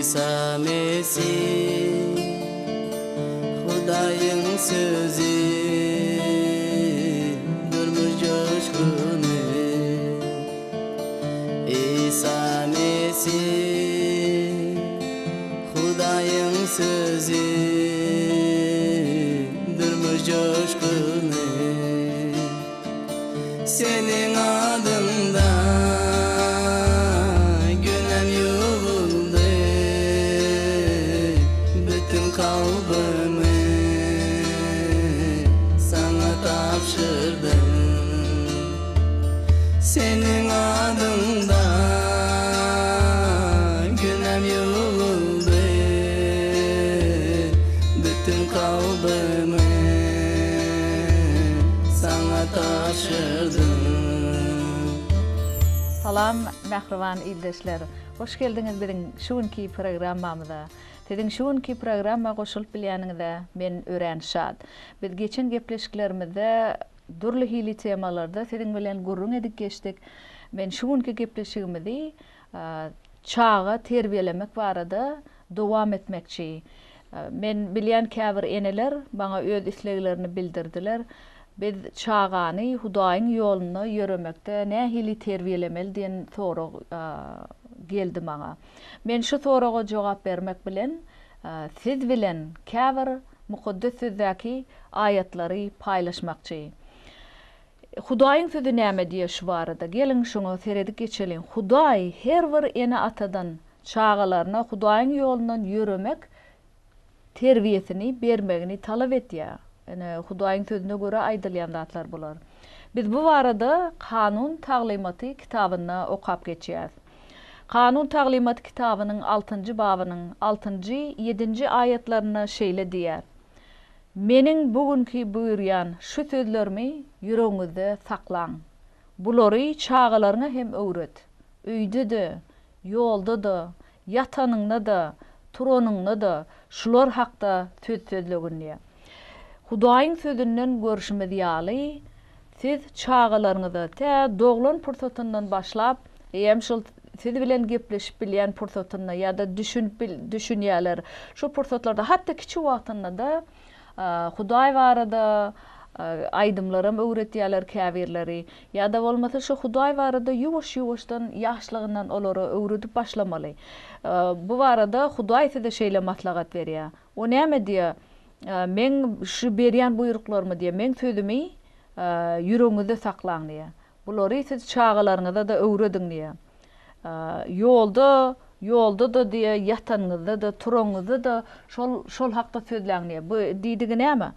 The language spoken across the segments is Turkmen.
Isa Mesih Hudaýyň sözi Durmuş joşguny Isa Mesih Hudaýyň sözi Durmuş joşguny Seniň adyňda günäm ýuwuldy, Bütin kalbymy Saňa tabşyrdym. Seniň adyňda günäm ýuwuldy, Bütin kalbymy Saňa tabşyrdym. Salam mähriban ildeşler! Hoş geldiňiz biziň şu günki programmamyza. Siziň şu günki programma goşulyp bilýäniňize men örän şat. Biz geçen gepleşiklerimizde dürli hili temalarda siziň bilen gürrüň edip geçdik. Men şu günki gepleşigimizi çaga terbiýelemek barada dowam etmekçi. Men bilýän käbir eneler maňa öz isleglerini bildirdiler. Biz çagany Hudaýyň ýolunda ýöremekde nähili terbiýelemeli diýen sorag geldi maňa. Men şu soraga jogap bermek bilen siz bilen käbir Mukaddes Sözdäki aýatlary paýlaşmakçy. Hudaýyň Sözi näme diýýär şu barada? Geliň, şoňa seredip geçeliň. Hudaý her bir ene-atadan çagalaryna Hudaýyň ýolundan ýöremek terbiýesini bermegini talap edýär. Ine, Hudaýyň Sözüne görä aýdylýan zatlar bular. Biz bu barada Kanun taglymaty kitabynda okap geçýäris. Kanun taglymaty kitabynyň altynjy babynyň altynjy, ýedinji aýatlarynda şeýle diýýär, Meniň bu günki buýurýan şu sözlerimi ýüregiňizde saklaň. Bulary çagalaryňa hem öwret. Öýde-de, ýolda-da, ýatanyňda-da, turanyňda-da şular hakda söz sözlegin diýýär. Hudaýyň Sözünden görşümiz ýaly, siz çagalaryňyza tä doglan pursatyndan başlap, eýýäm şol siz bilen gepleşip bilýän pursatynda ýa-da düşünip düşünýärler, şo pursatlarda, hatda kiçi wagtynda-da Hudaý barada aýdymlaram öwretýärler käbirleri, ýa-da bolmasa şo Hudaý barada ýuwaş-ýuwaşdan ýaşlygyndan olara öwredip başlamaly. Bu barada Hudaý size şeýle maslahat berýär. O näme diýýär? Meň şu berýän buýruklarymy diýýär, meň sözümi ýüregiňizde saklaň diýýär. Bulary siz çagalaryňyza-da öwrediň diýýär. Ýolda, ýolda-da diýýär, ýatanyňyzda-da, turanyňyzda-da şol, şol hakda sözläň diýýär. Bu diýdigi näme?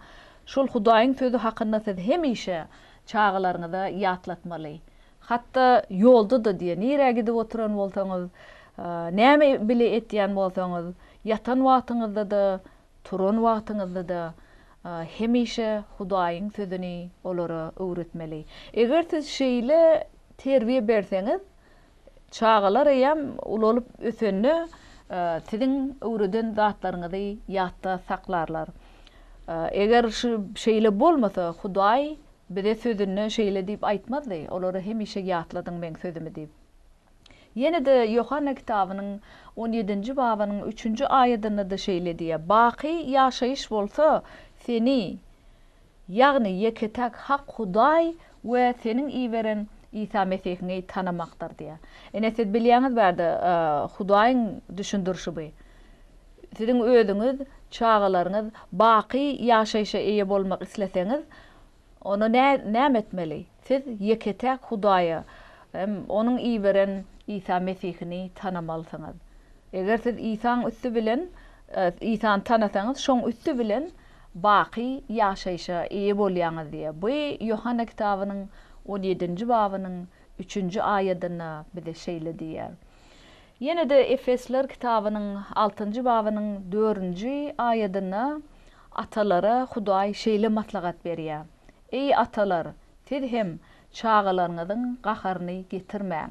Şol Hudaýyň sözi hakynda siz hemişe çagalaryňyza ýatlatmaly. Hatda ýolda-da diýýär, nirä gidip oturan bolsaňyz, näme bile etýän bolsaňyz, ýatan wagtyňyzda-da, turan wagtyňyzda-da hemişe Hudaýyň sözüni olara öwretmeli. Eger siz şeýle terbiýe berseňiz, çagalar eýýäm ulalyp ösende siziň öwreden zatlaryňyzy ýatda saklarlar. Eger şu şeýle bolmasa, Hudaý bize sözünde şeýle diýip aýtmazdy, Olara hemişe ýatladyň meň sözümi diýip. Ýene-de Ýohanna kitabynyň on ýedinji babynyň üçünji aýadynda-da şeýle diýýär, Baky ýaşaýyş bolsa, Seni, ýagny ýeke-täk hak Hudaý we Seniň iberen Isa Mesihiňi tanamakdyr diýýär. Ine, siz bilýäňiz bärde Hudaýyň düşündirişi bu. Siziň özüňiz, çagalaryňyz baky ýaşaýşa eýe bolmak isleseňiz, Onda näme etmeli? Siz ýeke-täk Hudaýa hem Onuň iberen Isa Mesihini tanamalysyňyz. Eger siz Isaň üsti bilen Isany tanasaňyz, şoň üsti bilen baky ýaşaýşa eýe bolýaňyz diýýär. Bu Ýohanna kitabynyň on ýedinji babynyň üçünji aýadynda bize şeýle diýýär. Ýene-de Efesler kitabynyň altynjy babynyň dördünji aýadynda Atalara Hudaý şeýle maslahat berýär, Eý, atalar, siz hem çagalaryňyzyň gaharyny getirmäň.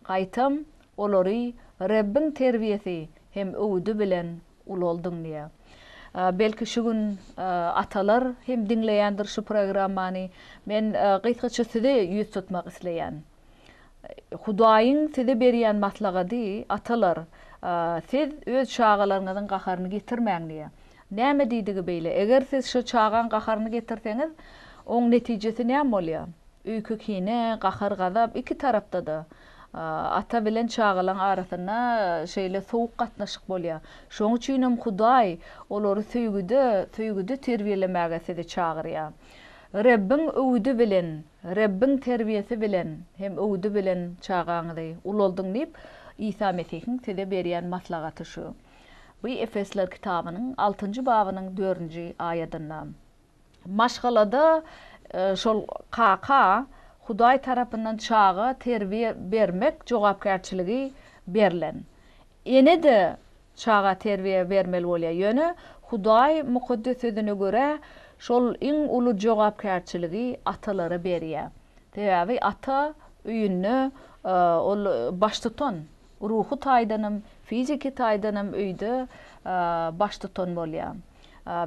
Gaýtam, olary Rebbiň terbiýesi hem öwüdi bilen ulaldyň diýýär. Belki şu gün atalar hem diňleýändir şu programmany. Men gysgaça size ýüz tutmak isleýän. Hudaýyň size berýän maslahady, atalar, Siz öz çagalaryňyzyň gaharyny getirmäň diýýär. Näme diýdigi beýle? Eger siz şo çagaň gaharyny getirseňiz, oň netijesi näme bolýar? Öýke-kine, gahar-gazap iki tarapda-da. Ata bilen çagalaň arasynda şeýle sowuk gatnaşyk bolýar. Şoň üçinem Hudaý olary söýgüde, söýgüde terbiýelemäge sizi çagyrýar. Rebbiň öwüdi bilen, Rebbiň terbiýesi bilen hem öwüdi bilen çagaňyzy ulaldyň diýip, Isa Mesihiň size berýän maslahaty şu. Bu Efesler kitabynyň altynjy babynyň dördünji aýadynda. Maşgalada şol kaka Hudaý tarapyndan çaga terbiýe bermek jogapkärçiligi berlen. Ene-de çaga terbiýe bermeli bolýar. Ýöne Hudaý Mukaddes Sözüne görä şol iň uly jogapkärçiligi atalara berýär. Sebäbi ata öýünde ol baştutan, ruhy taýdanam, fiziki taýdanam öýde baştutan bolýar.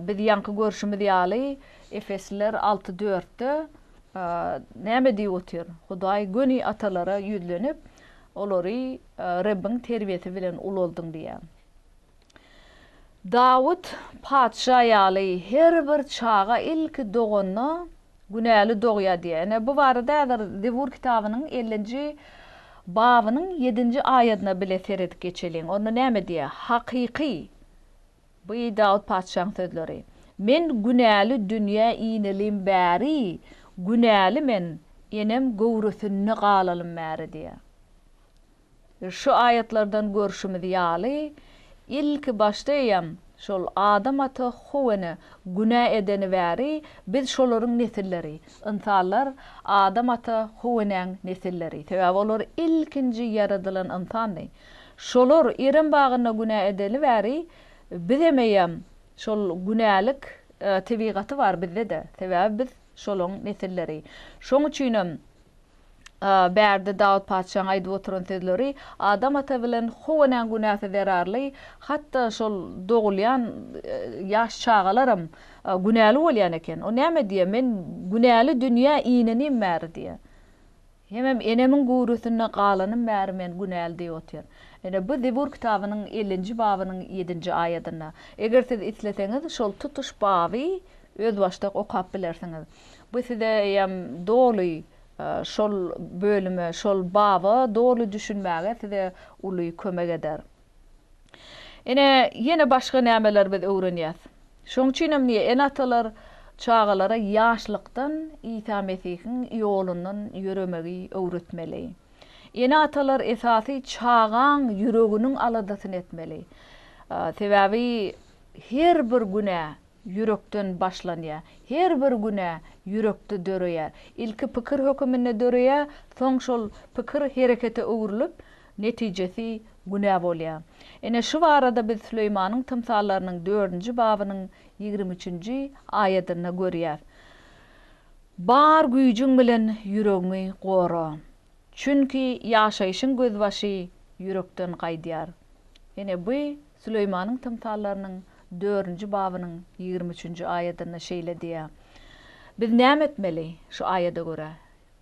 Biz ýaňky görşümiz ýaly, Efesliler alty dörtde näme diýip otyr? Hudaý göni atalara ýüzlenip, olary Rebbiň terbiýesi bilen ulaldyň diýýär. Dawut patyşa ýaly her bir çaga ilki doganda günäli dogýar diýýär. Ine, bu barada häzir Zebur kitabynyň ellinji babynyň ýedinji aýadyna bile seredip geçeliň. Onda näme diýýär? Hakyky Bu Dawut patyşaň sözleri. Men günäli dünýä inelim bäri, günäli men, enem göwresinde galalym bäri diýýär. Şu aýatlardan görşümiz ýaly, ilki başda eýýäm şol Adam ata How ene günä edeni bäri biz şolaryň nesilleri, ynsanlar Adam ata How enäň nesilleri, sebäbi olar ilkinji ýaradylan ynsandy. Şolar Erem bagynda günä edeli bäri bizem eýýäm şol günälik tebigaty bar bizde-de. Sebäbi biz şolaň nesilleri. Şoň üçinem bärde Dawut patyşaň aýdyp oturan sözleri Adam ata bilen How enäň günäsi zerarly hatda şol dogulýan ýaş çagalaram günäli bolýan eken. O näme diýýär? Men günäli dünýä inenim bäri diýýär. Hemem enemiň göwresinde galanym bäri men günäli diýip otyr. Ine, bu Zebur kitabynyň ellinji babynyň ýedinji aýadynda. Eger siz isleseňiz, şol tutuş baby özbaşdak okap bilersiňiz. Bu size eýýäm doly şol bölüme, şol baba doly düşünmäge size uly kömek eder. Ine, ýene başga nämeler biz öwrenýäs. Şoň üçinem diýýär, ene-atalar çagalara ýaşlykdan Isa Mesihiň ýolundan ýöremegi öwretmeli. Ene-atalar esasy çagaň ýüreginiň aladasyny etmeli. Sebäbi her bir günä ýürekden başlanýar. Her bir günä ýürekde döreýär. Ilki pikir höküminde döreýär, soň şol pikir herekete öwrülip, netijesi günä bolýar. Ine, şu barada biz Süleýmanyň tymsallarynyň dördünji babynyň 23-nji aýadynda görýäs. Bar güýjüň bilen ýüregiňi gora. Çünki ýaşaýşyň gözbaşy ýürekden gaýdýar. Ine, bu Süleýmanyň tymsallarynyň dördünji babynyň 23-nji aýadynda şeýle diýýär. Biz näme etmeli şu aýada görä?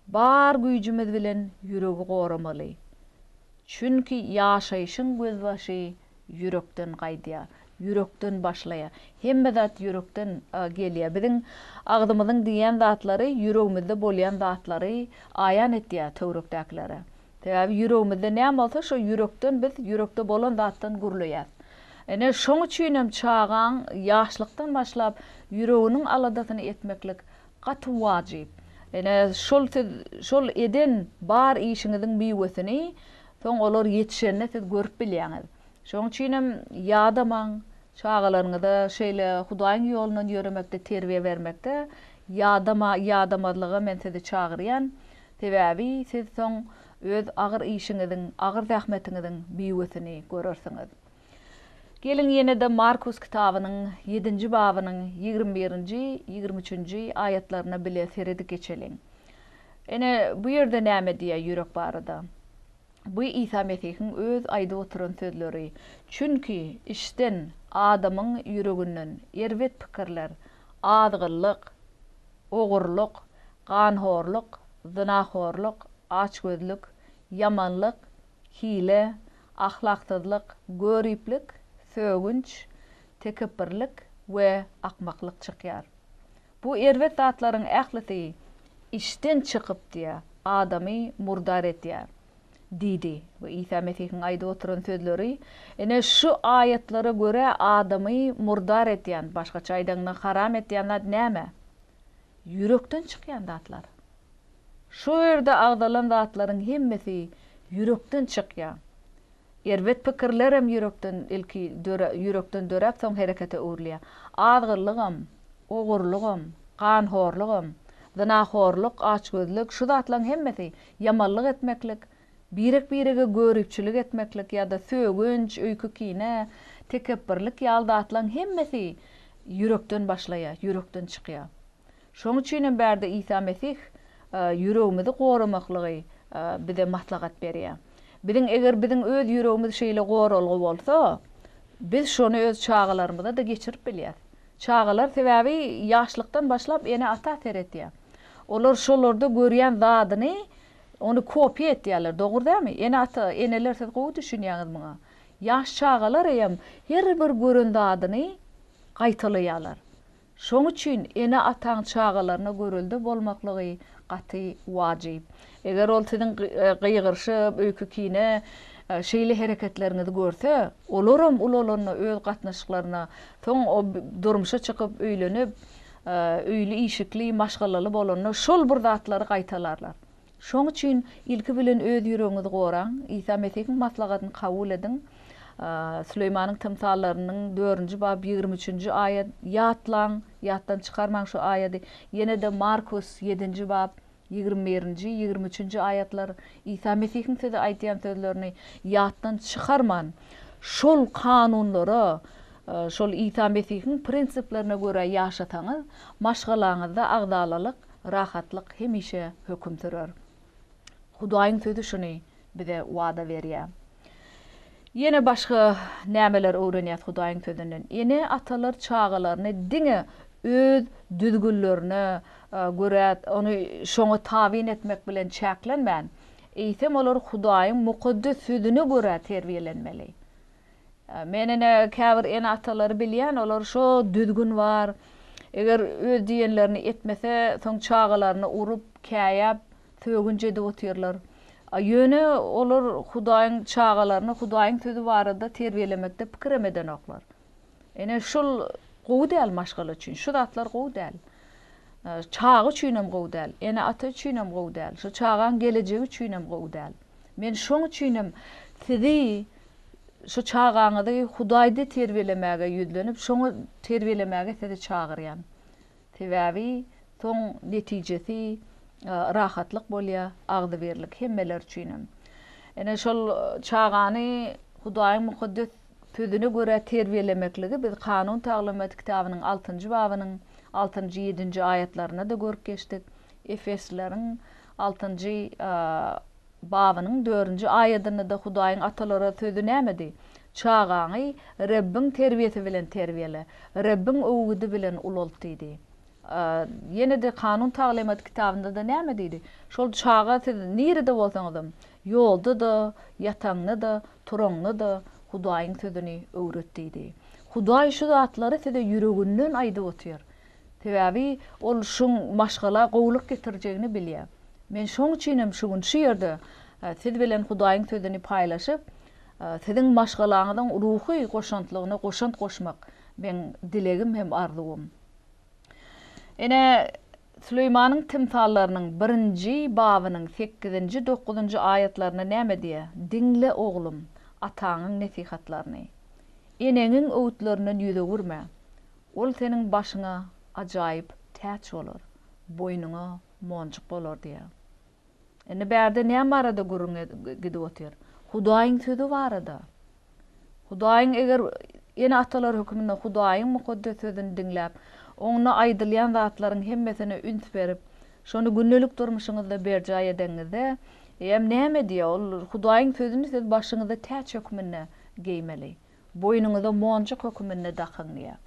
Bar güýjümiz bilen ýüregi goramaly. Çünki ýaşaýşyň gözbaşy ýürekden gaýdýar, ýürekden başlaýar. Hemme zat ýürekden gelýär. Biziň agzymyzyň diýýän zatlary ýüregimizde bolýan zatlary aýan etýär töwerekdäkilere. Sebäbi ýüregimizde näme bolsa, şo ýürekden biz ýürekde bolan zatdan gürleýäs. Ine, şoň üçinem çagaň ýaşlykdan başlap ýüreginiň aladasyny etmeklik gaty wajyp. Ine, şol siz şol eden bar işiňiziň miwesini soň olar ýetişende siz görüp bilýäňiz. Şoň üçinem ýadamaň, çagalaryňyza şeýle Hudaýyň ýolundan ýöremekde terbiýe bermekde ýadama ýadamazlyga men sizi çagyrýan. Sebäbi siz soň öz agyr işiňiziň, agyr zähmetiňiziň miwesini görersiňiz. Geliň ýene-de Markus kitabynyň ýedinji babynyň 21-nji, 23-nji aýatlaryna bile seredip geçeliň. Ine, bu ýerde näme diýýär ýürek barada? Bu Isa Mesihiň öz aýdyp oturan sözleri. Çünki içden, adamyň ýüreginden erbet pikirler, azgynlyk, ogurlyk, ganhorluk, zynahorluk, açgözlük, ýamanlyk, hile, Ahlaksyzlyk, göriplik, sögünç, tekepbirlik we akmaklyk çykýar. Bu erbet zatlaryň ählisi içden çykyp diýýär, adamy murdar edýär. Diýdi. Bu Isa Mesihiň aýdyp oturan sözleri. Ine, şu aýatlara görä adamy murdar edýän, başgaça aýdaňda haram edýän zat näme? Ýürekden çykýan zatlar. Şu ýerde agzalan zatlaryň hemmesi ýürekden çykýar. Erbet pikirlerem ýürekden ilki döre, ýürekden döräp soň herekete öwrülýär. Azgynlygam, ogurlygam, ganhorlugam, zynahorluk, açgözlük, şu zatlaryň hemmesi ýamanlyk etmeklik, birek-birege göripçilik etmeklik ýa-da sögünç, öýke-kine, tekepbirlik ýaly zatlaryň hemmesi ýürekden başlaýar, ýürekden çykýar. Şonuň üçin hem bärde Isa Mesih ýüregimizi goramaklygy bize maslahat berýär. Biziň eger biziň öz ýüregimiz şeýle goralgy bolsa, biz şony öz çagalarymyza-da geçirip bilýäris. Çagalar sebäbi ýaşlykdan başlap ene-ata seretýär. Olar şolarda görýän zadyny ony kopiýa etýärler, dogry dälmi? Ene-ata, eneler siz gowy düşünýäňiz muňa. Ýaş çagalar hem her bir gören zadyny gaýtalaýarlar. Şoň üçin ene-ataň çagalaryna görelde bolmaklygy gaty wajyp. Eger ol siziň gygyryşyp, öýke-kine, şeýle hereketleriňizi görse, olaram ulalanda öz gatnaşyklaryna, soň durmuşa çykyp, öýlenip, öýli-işikli, maşgalaly bolanda şol bir zatlary gaýtalarlar. Şoň üçin ilki bilen öz ýüregiňizi goraň, Isa Mesihiň maslahatyny kabul ediň. Süleýmanyň tymsallarynyň dördünji bap 23-nji aýat ýatlaň, ýatdan çykarmaň şu aýady. Ýene-de Markus ýedinji bap 21-nji, 23-nji aýatlar Isa Mesihiň size aýdýan sözlerini ýatdan çykarman, şol kanunlara, şol Isa Mesihiň prinsiplerine görä ýaşasaňyz, maşgalaňyzda agzalalyk, Rahatlyk hemişe höküm sürer. Hudaýyň Sözi şuny bize wada berýär. Ýene başga nämeler öwrenýäs Hudaýyň Sözünden? Ene-atalar çagalaryny diňe öz düzgünlerine görä ony şoňa tabyn etmek bilen çäklenmän, eýsem olar Hudaýyň mukaddes Sözüne görä terbiýelenmeli. Men ine käbir ene-atalary bilýän, olar şo düzgün bar, eger öz diýenlerini etmese, soň çagalaryny urup, käýäp, sögünç edip otyrlar. A ýöne olar Hudaýyň çagalaryny Hudaýyň sözi barada terbiýelemekde pikirem edenoklar. Ine şul gowy däl maşgala üçin, şu zatlar gowy däl. Çaga üçinem gowy däl, ene-ata üçinem gowy däl, şu çagaň gelejegi üçinem gowy däl. Men şoň üçinem sizi şu çagaňyzy Hudaýda terbiýelemäge ýüzlenip, şoňa terbiýelemäge sizi çagyrýan. Sebäbi soň netijesi rahatlyk bolýar, agzybirlik hemmeler üçinem. Ine şol çagany Hudaýyň mukaddes Sözüne görä terbiýelemekligi biz Kanun taglymaty kitabynyň altynjy babynyň altynjy, ýedinji aýatlarynda-da görüp geçdik. Efeslileriň altynjy babynyň dördünji aýadynda-da Hudaýyň atalara sözi nämedi? Çagaňy Rebbiň terbiýesi bilen terbiýele, Rebbiň öwgüdi bilen ulalt diýdi. Ýene-de Kanun taglymaty kitabynda-da näme diýdi? Şol çaga siz nirede bolsaňyzam, ýolda-da, ýataňda-da, turaňda-da Hudaýyň sözüni öwret diýdi. Hudaý şu zatlary size ýüreginden aýdyp otyr. Sebäbi ol şuň maşgala gowulyk getirjegini bilýär. Men şoň üçin hem şu gün şu ýerde siz bilen Hudaýyň sözüni paýlaşyp, siziň maşgalaňyzyň ruhy goşantlygyna goşant goşmak meň dilegim hem arzuwym. Ine, Süleýmanyň tymsallarynyň birinji babynyň sekizinji, dokuzynjy aýatlarynda näme diýýär? Diňle, oglum, ataňyň nesihatlaryny. Eneňiň öwütlerinden ýüz öwürme. Ol seniň başyňa ajaýyp täç bolar, boýnuňa monjuk bolar diýýär. Indi bärde näme barada gürrüň gidip otyr? Hudaýyň sözi barada. Hudaýyň eger ene-atalar hökmünde Hudaýyň mukaddes sözüni diňläp, onda aýdylýan zatlaryň hemmesine üns berip, şony gündelik durmuşyňyzda berjaý edeňizde, eýýäm näme diýýär? Ol Hudaýyň sözüni siz başyňyza täç hökmünde geýmeli. Boýnuňyza monjuk höküminde dakyň diýýär.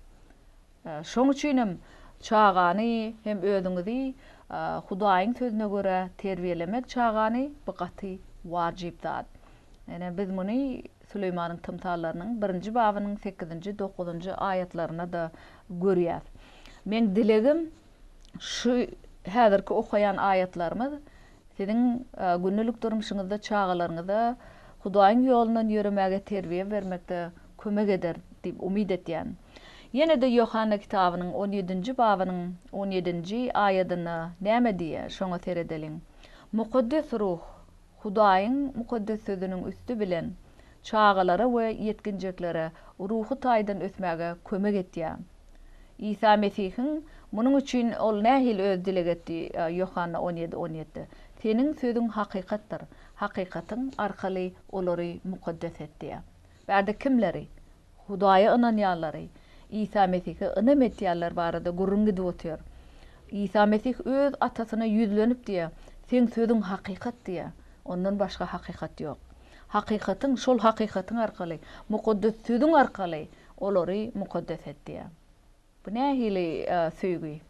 Şoň üçin hem çagany hem özüňizi Hudaýyň sözüne görä terbiýelemek çagany bu gaty wajyp zat. Ine biz muny. Süleýmanyň tymsallarynyň birinji babynyň sekizinji, dokuzynjy aýatlarynda-da görýäs. Meň dilegim şu häzirki okaýan aýatlarymyz siziň gündelik durmuşyňyzda çagalaryňyza Hudaýyň ýolundan ýöremäge terbiýe bermekde kömek eder diýip umyt etýän. Ýene-de Ýohanna kitabynyň on ýedinji babynyň on ýedinji aýadynda näme diýýär, şoňa seredeliň. Mukaddes Ruh Hudaýyň Mukaddes Sözüniň üsti bilen çagalara we ýetginjeklere ruhy taýdan ösmäge kömek etýär. Isa Mesihiň munuň üçin Ol nähili Öz dileg etdi, Ýohanna 17, 17, Seniň Sözüň hakykatdyr, hakykatyň arkaly olary mukaddes et diýýär. Bärde kimleri? Hudaýa ynanýanlary, Isa Mesihe ynam etýänler barada gürrüň gidip otyr. Isa Mesih öz Atasyna ýüzlenip diýýär, Seň sözüň hakykat diýýär. Ondan başga hakykat ýok. Hakykatyň, şol hakykatyň arkaly, mukaddes sözüň arkaly olary mukaddes et diýýär. Bu nähili söýgi?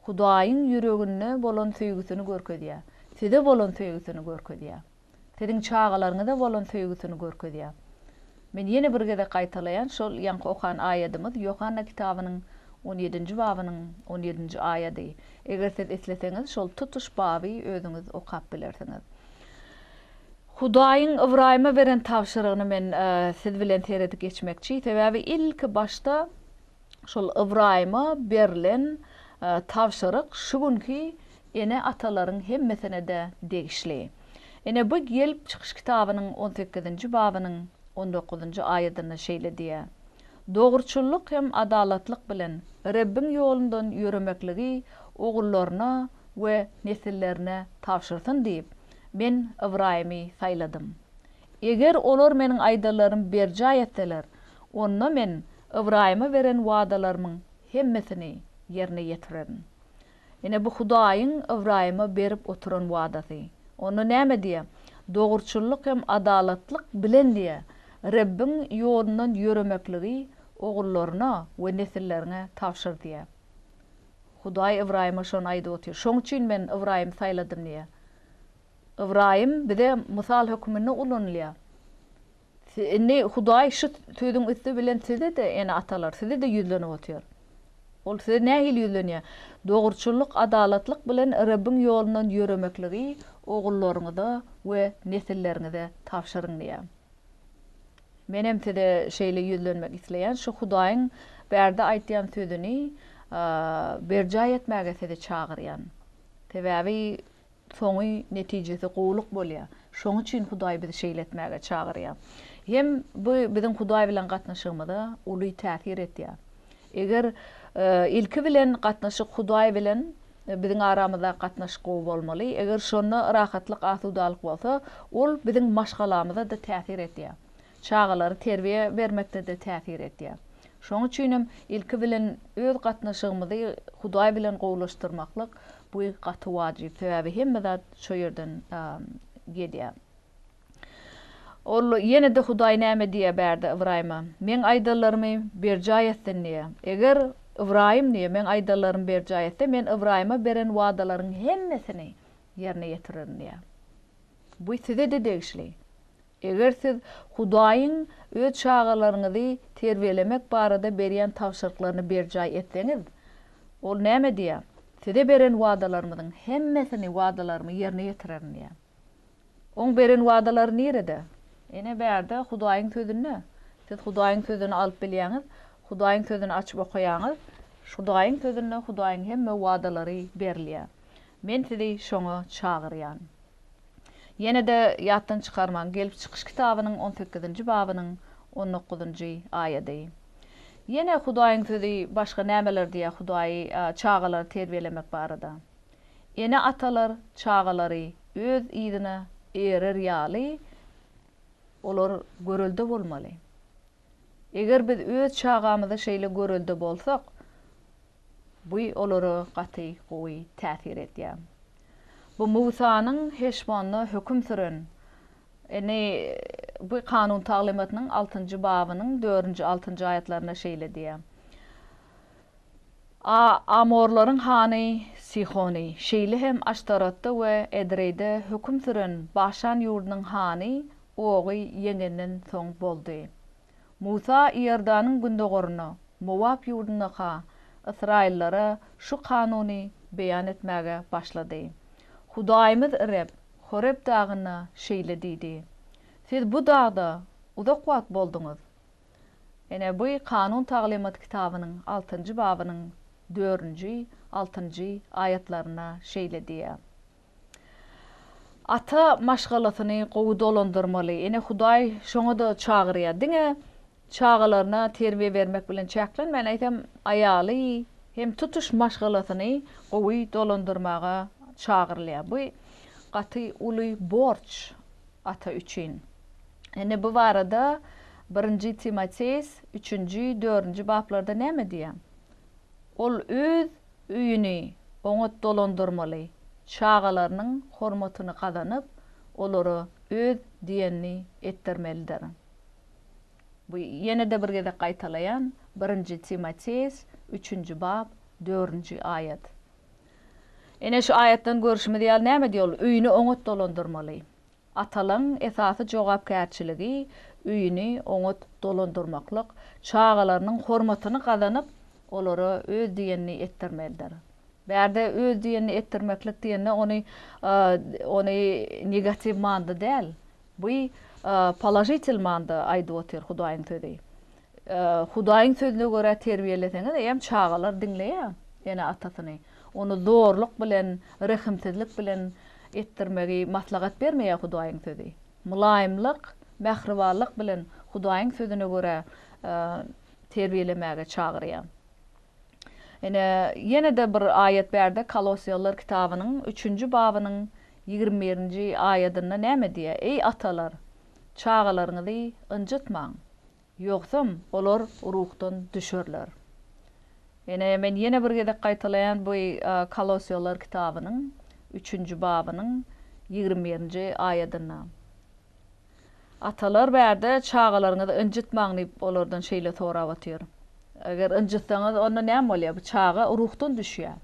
Hudaýyň ýüreginde bolan söýgüsini görkezýär. Size bolan söýgüsini görkezýär. Siziň çagalaryňyza bolan söýgüsini görkezýär. Men ýene bir gezek gaýtalaýan, şol ýaňky okan aýadymyz Ýohanna kitabynyň on ýedinji babynyň on ýedinji aýady. Eger siz isleseňiz, şol tutuş baby özüňiz okap bilersiňiz. Hudaýyň Ybraýyma beren tabşyrygyny men siz bilen seredip geçmekçi. Sebäbi ilki başda şol Ybraýyma berlen tabşyryk şu günki ene-atalaryň hemmesine-de degişli. Ine, bu Gelip çykyş kitabynyň on sekizinji babynyň on dokuzynjy aýadynda şeýle diýýär, Dogruçyllyk hem adalatlyk bilen Rebbiň ýolundan ýöremekligi ogullaryna we nesillerine tabşyrsyn diýip, Men Ybraýymy saýladym. Eger olar Meniň aýdanlarymy berjaý etseler, onda Men Ybraýyma beren wadalarymyň hemmesini ýerine ýetirerin. Ine, bu Hudaýyň Ybraýyma berip oturan wadasy. Onda näme diýýär? Dogruçyllyk hem adalatlyk bilen diýýär, Rebbiň ýolundan ýöremekligi ogullaryna we nesilleriňe tabşyr diýýär. Hudaý Ybraýyma şony aýdyp otyr. Şoň üçin men Ybraýymy saýladym diýýär. Ybraýym bize mysal hökmünde ulanylýar. Indi Hudaý şu sözüň üsti bilen size-de, ene-atalar, size-de ýüzlenip otyr. Ol size nähili ýüzlenýär? Dogruçyllyk, adalatlyk bilen Rebbiň ýolundan ýöremekligi ogullaryňyza we nesilleriňize tabşyryň diýýär. Menem size şeýle ýüzlenmek isleýän, şu Hudaýyň bärde aýtýan sözüni berjaý etmäge sizi çagyrýan. Sebäbi Soňy, netijesi gowulyk bolýar. Şoň üçin Hudaý bizi şeýle etmäge çagyrýar. Hem bu biziň Hudaý bilen gatnaşygymyza uly täsir etýär. Eger ilki bilen gatnaşyk Hudaý bilen biziň aramyzdaky gatnaşyk gowy bolmaly. Eger şonda rahatlyk, asudalyk bolsa, ol biziň maşgalamyza-da täsir etýär. Çagalary terbiýe bermekde-de täsir etýär. Şonuň üçin hem ilki bilen öz gatnaşygymyzy Hudaý bilen gowulaşdyrmaklyk bu gaty wajyp. Sebäbi hemme zat şo ýerden gelýär. Ol ýene-de Hudaý näme diýýär bärde Ybraýyma? Meň aýdanlarymy berjaý etsin diýýär. Eger Ybraýym diýýär, meň aýdanlarymy berjaý etse, men Ybraýyma beren wadalaryň hemmesini ýerine ýetirerin diýýär. Bu size-de degişli. Eger siz Hudaýyň öz çagalaryňyzy terbiýelemek barada berýän tabşyryklaryny berjaý etseňiz, Ol näme diýýär? Size beren wadalarymyzyň hemmesini, wadalarymy ýerine ýetirerin diýýär. Oň beren wadalary nirede? Ine, bärde, Hudaýyň Sözünde. Siz Hudaýyň Sözüni alyp bilýäňiz, Hudaýyň Sözüni açyp okaýaňyz, Hudaýyň Sözünde Hudaýyň hemme wadalary berilýär. Men sizi şoňa çagyrýan. Ýene-de ýatdan çykarmaň, Gelip çykyş kitabynyň on sekizinji babynyň on dokuzynjy aýady. Ýene Hudaýyň Sözi başga nämeler diýýär Hudaýy çagalary terbiýelemek barada? Ene-atalar çagalary öz yzyna erer ýaly, olar görelde bolmaly. Eger biz öz çagamyza şeýle görelde bolsak, bu olara gaty gowy täsir edýär. Bu Musanyň Heşbonda höküm süren, indi bu Kanun taglymatynyň altynjy babynyň dördünji, altynjy aýatlarynda şeýle diýýär. A Amorlaryň hany Sihony, şeýle hem Aştarotda we Edreýde höküm süren Başan ýurdunyň hany. Ogy ýeňenden soň boldy. Musa Iordanyň gündogarynda, Mowap ýurdundaka ysraýyllara şu kanuny beýan etmäge başlady. Hudaýymyz Reb Horeb dagynda şeýle diýdi, Siz bu dagda uzak wagt bolduňyz. Ine, bu Kanun taglymat kitabynyň altynjy babynyň dördünji, altynjy aýatlarynda şeýle diýýär. Ata maşgalasyny gowy dolandyrmaly. Ine, Hudaý şoňa-da çagyrýar. Diňe çagalaryna terbiýe bermek bilen çäklenmän, eýsem, aýaly hem tutuş maşgalasyny gowy dolandyrmaga çagyrylýar. Bu gaty uly borç ata üçin. Indi bu barada Birinji Timoteýs üçünji, dördünji baplarda näme diýýär? Ol öz öýüni oňat dolandyrmaly, çagalarynyň hormatyny gazanyp, olara öz diýenini etdirmelidir. Bu ýene-de bir gezek gaýtalaýan, Birinji Timoteýs üçünji bap, dördünji aýat. Ine şu aýatdan görşümiz ýaly näme diýýär ol? Öýüni oňat dolandyrmaly. Atalaň esasy jogapkärçiligi öýüni oňat dolandyrmaklyk, çagalarynyň hormatyny gazanyp, olara öz diýenini etdirmelidir. Bärde öz diýenini etdirmeklik diýende ony ony negatiw manyda däl, bu položitel manyda aýdyp otyr Hudaýyň sözi. Hudaýyň sözüne görä terbiýeleseňiz, eýýäm çagalar diňleýär ene-atasyny. Ony zorluk bilen, rehimsizlik bilen etdirmegi maslahat bermeýär Hudaýyň sözi. Mylaýymlyk, mähribanlyk bilen Hudaýyň sözüne görä terbiýelemäge çagyrýar. Ine, ýene-de bir aýat bärde Kolosýalylar kitabynyň üçünji babynyň 21-nji aýadynda näme diýýär? Eý atalar, çagalaryňyzy ynjytmaň, Ýogsam, olar ruhdan düşerler. Ine, men ýene bir gezek gaýtalaýan bu Kolosýalar kitabynyň üçünji babynyň 21-nji aýadynda. Atalar bärde çagalaryňyzy ynjytmaň diýip olardan şeýle sorap otyr. Eger ynjytsaňyz onda näme bolýar? Bu çaga ruhdan düşýär.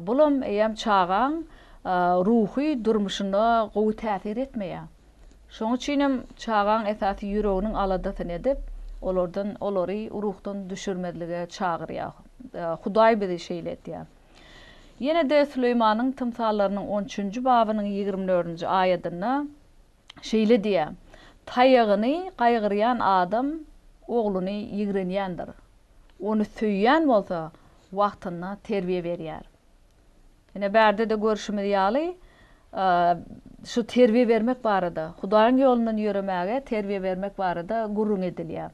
Bulam eýýäm çagaň ruhy durmuşyna gowy täsir etmeýär. Şoň üçinem çagaň esasy ýüreginiň aladasyny edip, olardan olary ruhdan düşürmezlige çagyrýar. Hudaý bizi şeýle etýär. Ýene-de Süleýmanyň tymsallarynyň on üçünji babynyň 24-nji aýadynda şeýle diýýär, Taýagyny gaýgyrýan adam ogluny ýigrenýändir. Ony söýýän bolsa wagtynda terbiýe berýär. Ine, bärde-de görşümiz ýaly, şu terbiýe bermek barada, Hudaýyň ýolundan ýöremäge terbiýe bermek barada gürrüň edilýär.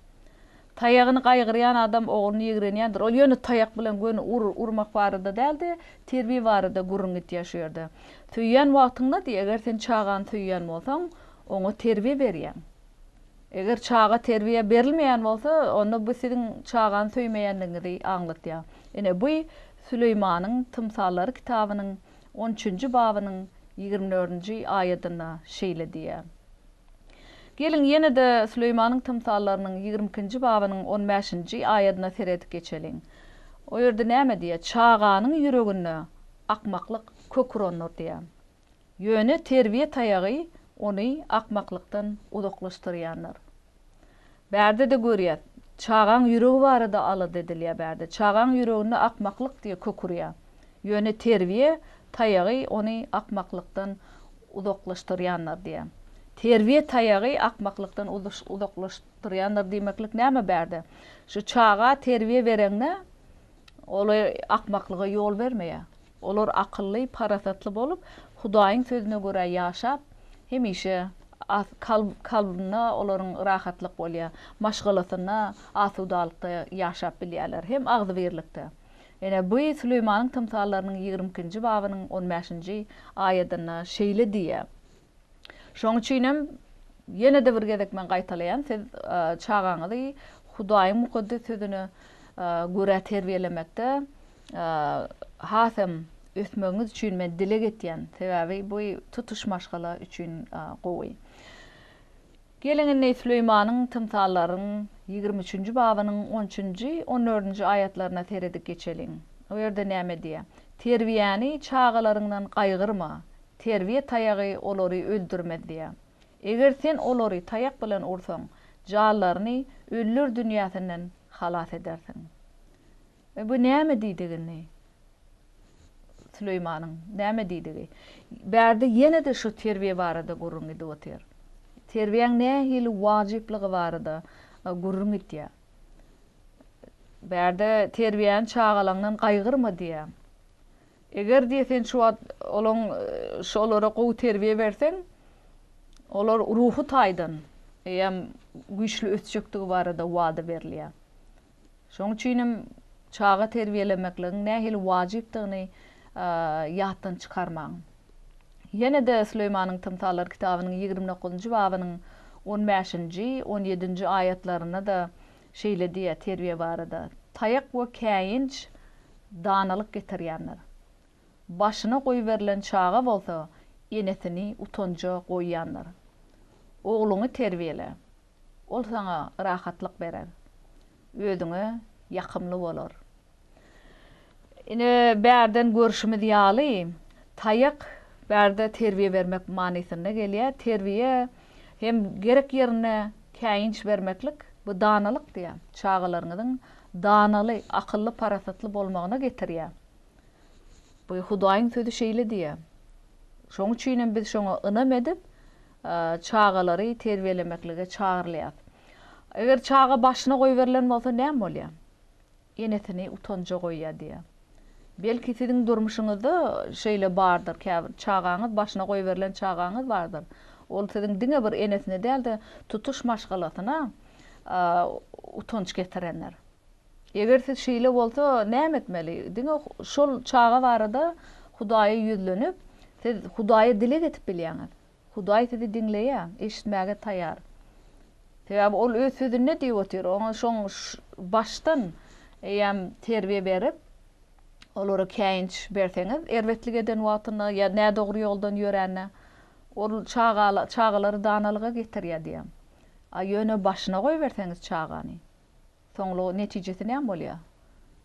Taýagyny gaýgyrýan adam ogluny ýigrenýändir. Ol ýöne taýak bilen göni ur, urmak barada däl-de, terbiýe barada gürrüň gidýär şu ýerde. Söýýän wagtyňda diý, eger sen çagany söýýän bolsaň, oňa terbiýe berýäň. Eger çaga terbiýe berilmeýän bolsa, onda bu siziň çagany söýmeýänligiňizi aňlatýar. Ine, bu Süleýmanyň tymsallary kitabynyň on üçünji babynyň 24-nji aýadynda şeýle diýýär. Geliň, ýene-de Süleýmanyň tymsallarynyň 22-nji babynyň on bäşinji aýadyna seredip geçeliň. O ýerde näme diýýär? Çaganyň ýüreginde akmaklyk kök urandyr diýýär. Ýöne terbiýe taýagy ony akmaklykdan uzaklaşdyrýandyr. Bärde-de görýäs, çagaň ýüregi barada alada edilýär bärde. Çagaň ýüreginde akmaklyk diýe kök urýar. Ýöne terbiýe taýagy ony akmaklykdan uzaklaşdyrýandyr diýýär. Terbiýe taýagy akmaklykdan uzaklaşdyrýandyr diýmeklik näme bärde? Şu çaga terbiýe bereňde ol akmaklyga ýol bermeýär. Olar akylly, parasatly bolup, Hudaýyň sözüne görä ýaşap, hemişe kalbynda olaryň rahatlyk bolýar, maşgalasynda asudalykda ýaşap bilýärler hem agzybirlikde. Ine, bu Süleýmanyň tymsallarynyň 22-nji babynyň on bäşinji aýadynda şeýle diýýär. Şonuň üçin hem ýene-de bir gezek men gaýtalaýan, siz çagaňyzy Hudaýyň mukaddes sözüne görä terbiýelemekde hasam ösmegiňiz üçin men dileg etýän. Sebäbi bu tutuş maşgala üçin gowy. Geliň indi Süleýmanyň tymsallaryň 23-nji babynyň 13-nji, 14-nji aýatlaryna seredip geçeliň. O ýerde näme diýýär? Terbiýäni çagalaryňdan gaýgyrma, terbiýe taýagy olary öldürmez diýýär. Eger sen olary taýak bilen ursaň, janlaryny ölüler dünýäsinden halas edersiň. E, bu näme diýdigi indi? Süleýmanyň näme diýdigi? Bärde ýene-de şu terbiýe barada gürrüň gidip otyr. Terbiýäň nähili wajyplygy barada gürrüň gidýär. Bärde terbiýäni çagalaňdan gaýgyrma diýýär. Eger diýýär sen şu wagt olaň şolara gowy terbiýe berseň, olar ruhy taýdan eýýäm güýçli ösjekdigi barada wada berilýär. Şonuň üçin hem çaga terbiýelemekligiň nähili wajypdygyny ýatdan çykarmaň. Ýene-de Süleýmanyň Tymsallar kitabynyň 29-njy babynyň on bäşinji, on ýedinji aýatlarynda-da şeýle diýýär terbiýe barada, Taýak we käýinç danalyk getirýändir. Başyna goýberilen çaga bolsa enesini utanja goýýandyr. Ogluňy terbiýele. Ol saňa rahatlyk berer. Özüňe ýakymly bolar. Ine, bärden görşümiz ýaly, taýak bärde terbiýe bermek manysynda gelýär. Terbiýe hem gerek ýerinde käýinç bermeklik, bu danalyk diýýär. Çagalaryňyzyň danaly, akylly-parasatly bolmagyna getirýär. Bu Hudaýyň sözi şeýle diýýär. Şonuň üçin hem biz şoňa ynam edip, çagalary terbiýelemeklige çagyrylýarys. Eger çaga başyna goýberilen bolsa näme bolýar? Enesini utanja goýýar diýýär. Belki siziň durmuşyňyzda şeýle bardyr, käbir çagaňyz başyna goýberilen çagaňyz bardyr. Ol siziň diňe bir enesine däl-de, tutuş maşgalasyna utanç getirendir. Eger siz şeýle bolsa näme etmeli? Diňe şol çaga barada Hudaýa ýüzlenip, siz Hudaýa dileg edip bilýäňiz. Hudaý sizi diňleýär, eşitmäge taýýar. Sebäbi ol öz sözünde diýip otyr, oňa şoň başdan eýýäm terbiýe berip, olara käýinç berseňiz, erbetlik eden wagtynda ýa nädogry ýoldan ýörände, ol çaga çagalary danalyga getirýär diýýär. A ýöne başyna goýberseňiz çagany, Soňlugy netijesi näme bolýar?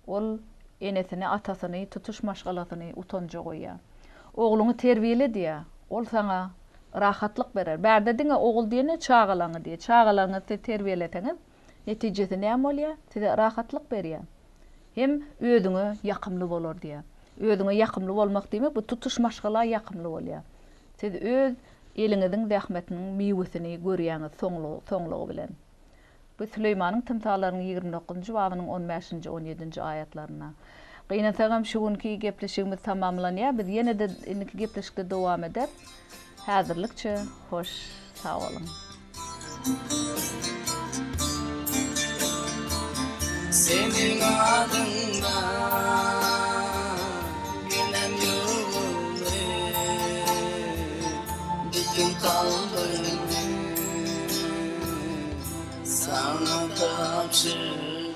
Ol enesini, atasyny, tutuş maşgalasyny utanja goýýar. Ogluňy terbiýele diýýär. Ol saňa rahatlyk berer. Bärde diňe ogul diýende çagalaňy diýýär. Çagalaryňyzy siz terbiýeleseňiz, netijesi näme bolýar? Size rahatlyk berýär. Hem özüňe ýakymly bolar diýýär. Özüňe ýakymly bolmak diýmek, bu tutuş maşgala ýakymly bolýar. Siz öz eliňiziň zähmetiniň miwesini görýäňiz soňlugy bilen. Bu Süleýmanyň tymsallarynyň 29-njy babynyň on bäşinji, on ýedinji aýatlarynda. Gynansagam şu günki gepleşigimiz tamamlanýar. Biz ýene-de indiki gepleşikde dowam ederis. Häzirlikçe hoş sag boluň. Seniň adyňdan Günem ýuwuldy Bütin kalbymy Saňa tabşyrdym.